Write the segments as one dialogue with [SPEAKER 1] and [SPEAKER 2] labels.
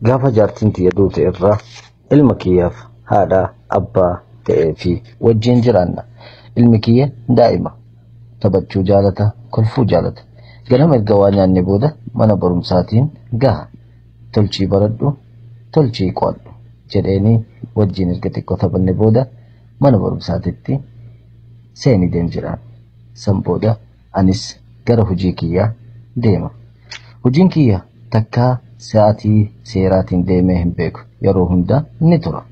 [SPEAKER 1] Gaafa jaartiin tiyya duute irraa ilma kiyyaaf haadha abbaa ta'ee fi wajjin jiraanna. Ilmi kiyya daa'ima. Taphachuu jaalata, kolfuu jaalata. Ganama erga waa nyaanne booda mana barumsaatiin gaha. Tolchii baradhu, tolchii qo'adhu jedheenii wajjin erga xiqqoo taphanne booda mana barumsaatitti seenii deem jedhaan. San booda anis gara hojii kiyyaa deema. Hojiin kiyya takkaa sa'aatii seeraatiin deemee hin beeku. Yeroo hunda ni tura.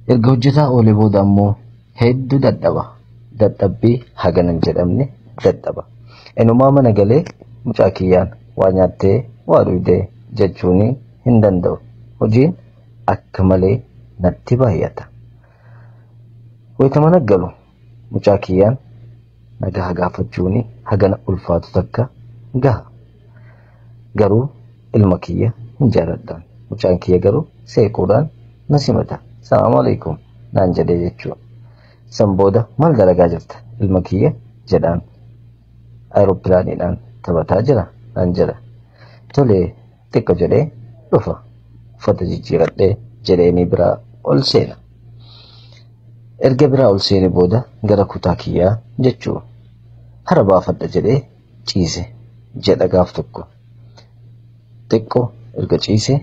[SPEAKER 1] Erga hojjetaa oolee booda ammoo hedduu dadhaba. Dadhabbii hagana hin jedhamne dadhaba. Inumaa mana galee mucaa kiyyaan waa nyaattee waa dhugdee jechuun hin danda'u. Hojiin akka malee natti baay'ata. Wayita mana galu mucaa kiyyaan nagaa gaafachuun hagana ulfaatu takka gaha. Garuu ilma kiyya hin jaaladhaan. Mucaan kiyya garuu seequudhaan na simata. Salaamu alaikum naan jedhee jechuudha. San booda maal dalagaa jirta ilma kiyya jedhaan. Aeropilaaniidhaan taphataa jira naan jedha. Tolee xiqqo jedhee dhufa. Uffata jijjiiradhee jedheenii biraa ol seena. Erga biraa ol seene booda gara kutaa kiyyaa jechuudha. Hara baafadha jedhee ciise jedha gaaf tokko. Xiqqo erga ciise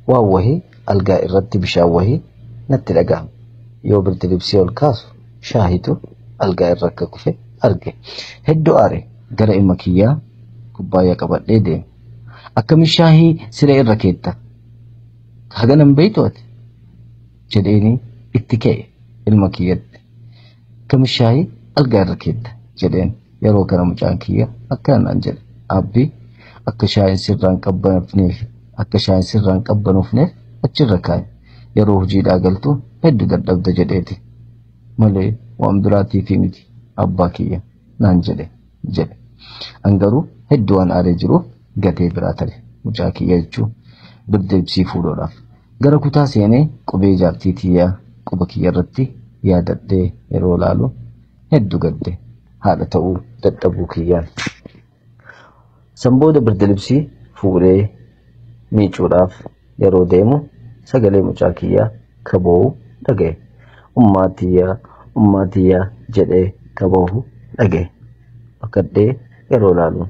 [SPEAKER 1] waan wahii algaa irratti bishaan wahii natti dhagahama. Yoo birdi-libsii ol kaasu shaahitu algaa irra akka kufe arge. Hedduu aare gara ilma kiyyaa kubbaayyaa qabadhee deeme. Akkamiin shaahii siree irra keetta? Hagana hin beektu ati? Jedheenii itti ka'e ilma kiyyatti. Akkamiin shaahii algaa irra keetta? Jedheen. Yeroo kana mucaan kiyya akkana naan jedhe. Abbi akka shaahiin sirraan qabbanofneef akka shaahiin sirraan qabbanofneef achirra kaa'e. Yeroo hojiidhaa galtu hedduu dadhabda jedheeti. Malee waan biraatiif miti abbaa kiyya naan jedhe jedhe. An garuu hedduu waan aaree jiruuf gatee biraa tare mucaa kiyya jechuun birdi-libsii fuudhuudhaaf. Gara kutaa seenee qubee jaartii tiyyaa quba kiyya irratti yaadadhee yeroo ilaalu hedduu gadde haadha ta'uu dadhabuu kiyyaan. San booda birdi-libsii fuudhee miicuudhaaf yeroo deemu sagalee mucaa kiyyaa ka boo'u dhaga'e. Ummaa tiyyaa, ummaa tiyyaa jedhee ka boo'u dhaga'e. Dhokadhee yeroo ilaalu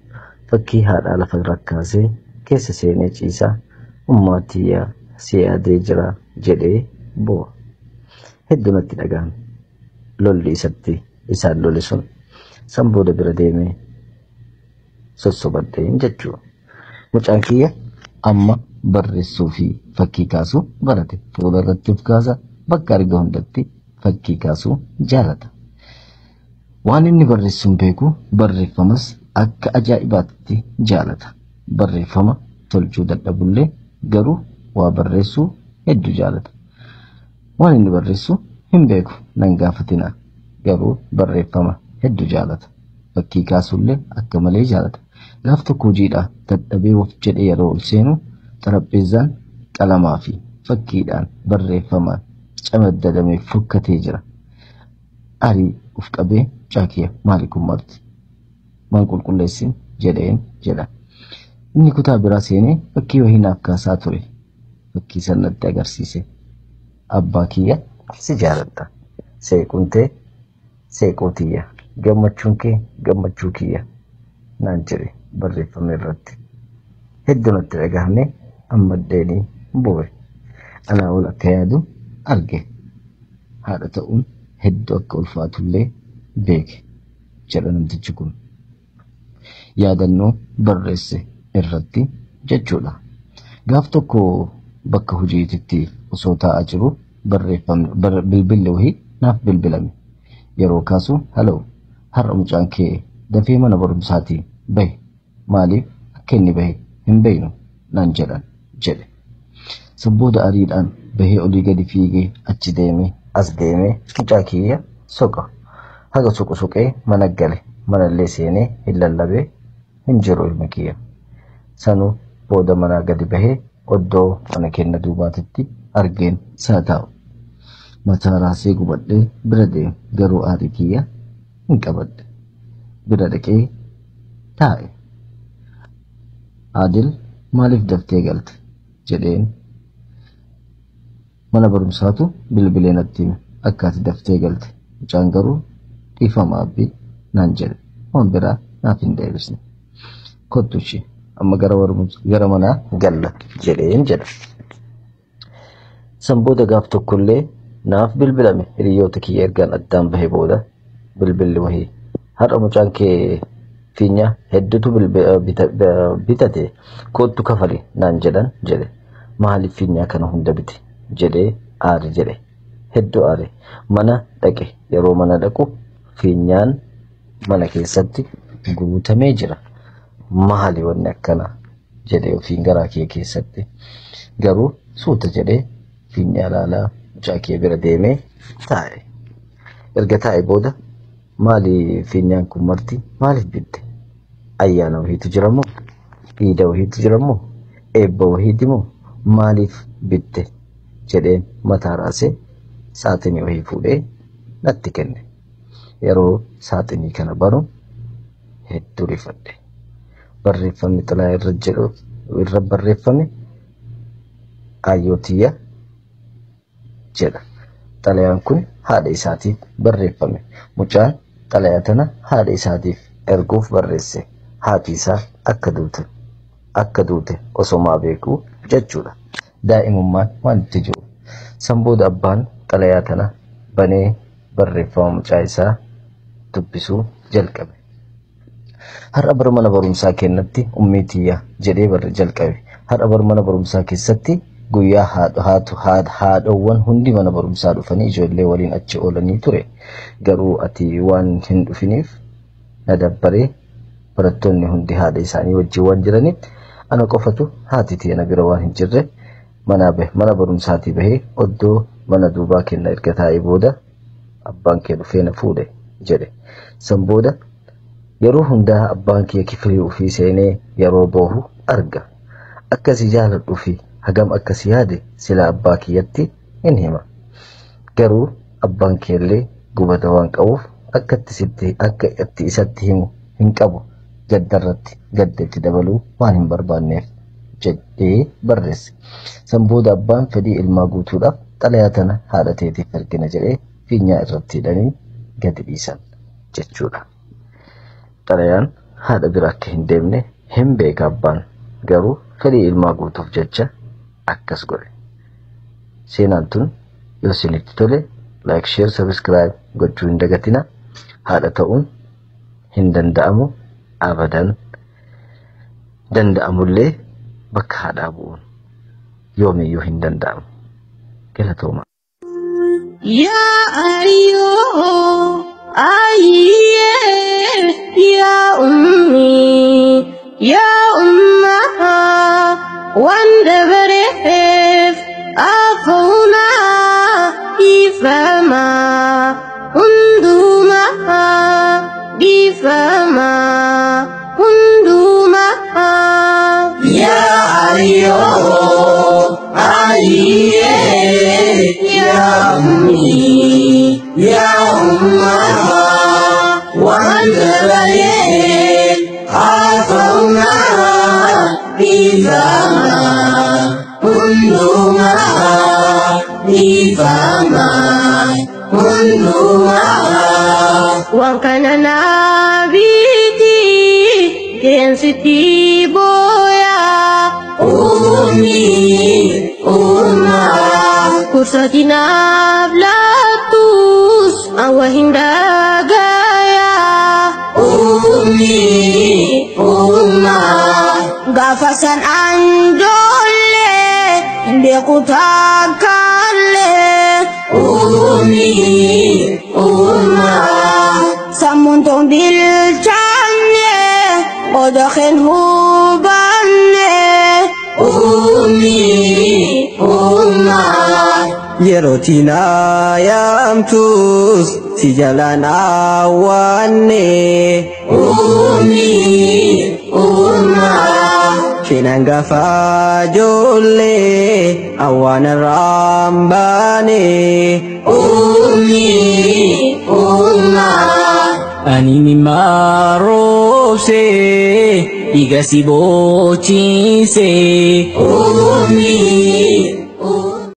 [SPEAKER 1] fakkii haadhaa lafa rakkaasee keessa seenee ciisaa ummaa tiyyaa si yaadee jira jedhee boo'a. Hedduu natti dhagahame. Lolli isatti isaan lole sun san booda bira deemee sossobadheen jechuudha. Mucaan kiyya amma barreessuu fi fakkii kaasuu barate. Fuula irratti of kaasa, bakka arge hundatti fakkii kaasuu jaalata. Waan inni barreessu hin beeku, barreeffamas akka ajaa'ibaatti jaalata. Barreeffama tolchuu dadhabullee garuu waa barreessuu hedduu jaalata. Waan inni barreessu hin beeku nan gaafatina. Garuu barreeffama hedduu jaalata. Fakkii kaasuullee akka malee jaalata. Gaaf tokko hojiidhaa dadhabee of jedhee yeroo ol seenu xarapheezzaan qalamaa fi fakkiidhaan barreeffamaan camaddadamee fokkatee jira. Arii of qabee mucaa kiyya maali kun marti? Maan qulqulleessin jedheen jedha. Inni kutaa biraa seenee fakkii wayii naaf kaasaa ture. Fakkii san natti agarsiise. Abbaa kiyya si jaaladha. Seequun tee seequu tiyya. Gammachuun kee gammachuu kiyya naan jedhe barreeffame irratti. Hedduu natti dhagahame ammaddeenii boo'e. Anaa ol akka yaadu arge. Haadha ta'uun hedduu akka ulfaatullee beeke jedha namtichi kun. Yaadannoo barreesse irratti jechuudha. Gaaf tokko bakka hojiititti osoo taa'aa jiru barreeffamni bilbilli wayii naaf bilbilame. Yeroo kaasu haloo har'a mucaan kee dafee mana barumsaatii bahe maaliif akka inni bahe hin beeknu naan jedhan jedhe. San booda ariidhaan bahee olii gadi fiigee achi deemee as deemee mucaa kiyya soqa. Haga soqu soqee mana gale. Manallee seenee hin lallabee hin jiru ilmi kiyya. Sanuu booda manaa gadi bahee oddoo mana kenna duubaatitti argeen isaa taa'u. Mataa raasee gubadhee bira deeme garuu aarii kiyya hin qabadhe. Bira dhaqee taa'e. Adil maaliif daftee galte? Jedheen. Mana barumsaatu bilbilee natti hime akka ati daftee galte. Mucaan garuu dhiifama abbii naan jedhe. Waan biraa naaf hin deebisne. Kottu ishee amma gara manaa galla jedheen jedha. San booda gaaf tokkollee naaf bilbilame hiriyoota kiyya ergaan addaan bahe booda bilbilli wahii. Har'a mucaan kee fiinyaa hedduutu bitate kottu kafali naan jedhan jedhe. Maaliif fiinyaa kana hunda bite jedhee aare jedhe. Hedduu aare. Mana dhaqe. Yeroo mana dhaqu fiinyaan mana keessatti guutamee jira. Maali wanni akkanaa jedhee ofiin garaa kee keessatti. Garuu suuta jedhee fiinyaa ilaalaa mucaa kee bira deemee taa'e. Erga taa'e booda maali fiinyaan kun marti maaliif bitte? Ayyaana wahiitu jira moo? Iida wahiitu jira moo? Eebba wahiiti moo? Maaliif bitte? Jedheen mataa raasee saaxinii wahii fuudhee natti kenne. Yeroo saaxinii kana banu hedduu rifadhe. Barreeffamni xalaa irra jedhu irra barreeffame Ayyootiyya jedha. Xalayaan kun haadha isaatiif barreeffame. Mucaan xalayaa tana haadha isaatiif erguuf barreesse. Haati isaa akka duute osomaa beekuu jechuudha. Daa'imummaan waan itti jiru. San booda abbaan xalayaa tana banee barreeffama mucaa isaa dubbisuu jalqabe. Har'a bara mana barumsaa kennatti ummii tiyya jedhee barre jalqabe. Har'a bara mana barumsaa keessatti guyyaa haadhawwan hundi mana barumsaa dhufanii ijoollee waliin achi oolanii ture. Garuu ati waan hin dhufiniif na dabbaree barattoonni hundi haadha isaanii wajjin waan jiraniif ana qofatu haati tiyya na bira waan hin jirre mana barumsaatii bahee oddoo mana duubaa kenna erga taa'ee booda abbaan kee dhufee na fuudhe jedhe. San booda yeroo hundaa abbaan kee kifilii ofii seenee yeroo boohu arga. Akkasii jaaladhuu fi hagam akkasii yaade sila abbaa kiyyatti hin hima. Garuu abbaan kee illee gubata waan qabuuf akka itti isatti himu hin qabu. Gaddarratti gadda itti dabaluu waan hin barbaanneef jedhee barreesse. San booda abbaan fedhii ilmaa guutuudhaaf xalayaa tana haadha teetiif ergina jedhee fiinyaa irratti hidhanii gadi dhiisan jechuudha. Xalayaan haadha bira akka hin deemne hin beeka abbaan. Garuu fedhii ilmaa guutuuf jecha akkas godhe. Seenaan tun yoo isinitti tole like, share, subscribe gochuu hin dagatina. Haadha ta'uun hin danda'amu abadan. Danda'amullee bakka haadhaa bu'uun yoomiyyuu hin danda'amu. Galatooma.
[SPEAKER 2] Ya ayyoo ayyee ya ummi ya ummaha waan dabareef afoona ifama hundumaa dhiifama hundumaa.
[SPEAKER 3] Ya ayyoo ayyee ya ummi ya ummaha waan dabareef afoona dhiifama hundumaa dhiifama hundumaa.
[SPEAKER 2] Waan kana naabiiti qeensitti booyaa.
[SPEAKER 3] Ummi ummaa
[SPEAKER 2] Kursati naaf laattus awwa hin dagayaa.
[SPEAKER 3] Ummi ummaa
[SPEAKER 2] Gaafa san anjoollee hin beeku takkaallee.
[SPEAKER 3] Ummi ummaa
[SPEAKER 2] Sammuun toon bilchaanne qooda keen hubanne.
[SPEAKER 3] Ummi ummaa
[SPEAKER 4] Yeroo tinaa yaamtus si jalaan awwaanne.
[SPEAKER 3] Ummi ummaa
[SPEAKER 4] Seenaan gaafa ijoollee awwaan irraan baane.
[SPEAKER 3] Ummi ummaa
[SPEAKER 4] Ani ni maroobsee
[SPEAKER 3] Dhiiga si boochise.